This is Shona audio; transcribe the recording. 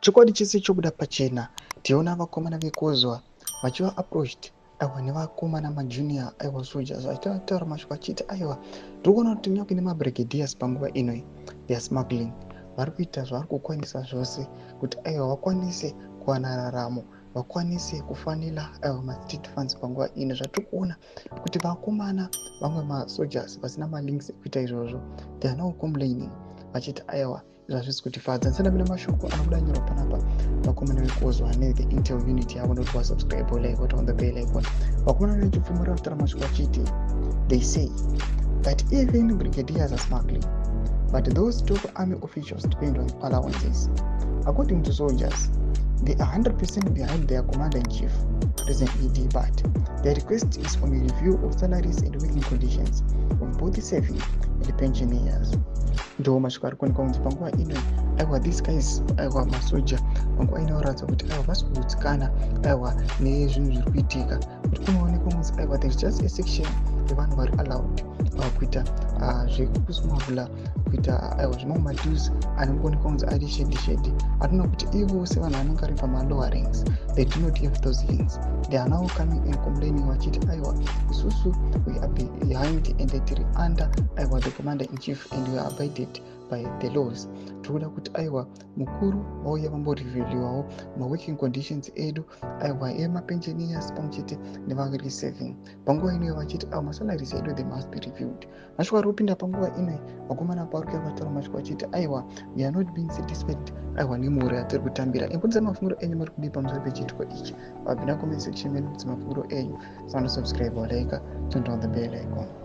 Chokwadi chese chobuda pachena. Tiona vakomana vekozwa vachiva approached, aiwa, nevakomana majunior, aiwa, soldiers, vachitaura mashoko achiti, aiwa, tiri kuona kuti kunyange nemabrigadiers panguva inoi they are smuggling. Vari kuita zvavari kukwanisa zvose kuti, aiwa, vakwanise kuwana raramo, vakwanise kufanira, aiwa, mastate funds panguva ino. Zvatiri kuona kuti vakomana vamwe masoldiers vasina malinks ekuita izvozvo, they are now complaining vachiti, aiwa, izvo hazvisi kutifadza. Ndisandapinda mashoko anobuda nyora panapa, vakomana vekozwa nethe intel unit yavo, nokuti wasubscribe, like, on the bell icon. Vakomana vechipfumura kutaura mashoko achiti they say that even brigadiers are smuggling, but those top army officials depend on allowances. According to soldiers, they are 100% behind their commander-in-chief, President ED, but their request is on a review of salaries and working conditions of both serving and pensioners. Ndo mashoko ari kuonekwa kunzi panguva ino, aiwa, these guys, aiwa, masoja panguva ino varatidza kuti, aiwa, vasi kugutsikana, aiwa, nezvinhu zviri kuitika, kuti kunoonekwa kunzi, aiwa, there is just a section yevanhu vari allowed kuita zvekusmuggla, kuita, aiwa, zvimamwe madeals anongoonekwa kunzi ari shady shady. Atinoona kuti ivo sevanhu vanenge vari pamalower ranks, they do not have those links. They are now coming and complaining vachiti, aiwa, isusu we are behind and tiri under, aiwa, the commander in chief and we are abided by the laws. Tiri kuda kuti, aiwa, mukuru vauya vamboreviewwawo maworking conditions edu, aiwa, emapensioners pamwe chete nevari serving panguva inoyo, vachiti aiwa, masalaries edu, they must be reviewed. Mashoko ari kupinda panguva ino, vakomana vari kuya vataura mashoko achiti, aiwa, we are not being satisfied, aiwa, nemhuri yatiri kutambira. Imbudza mafungiro enyu, muri kudii pamusoro pechiitiko ichi? Vapinda comment section medu, mafungiro enyu. Sanosubscribe, like, turn on the bell icon.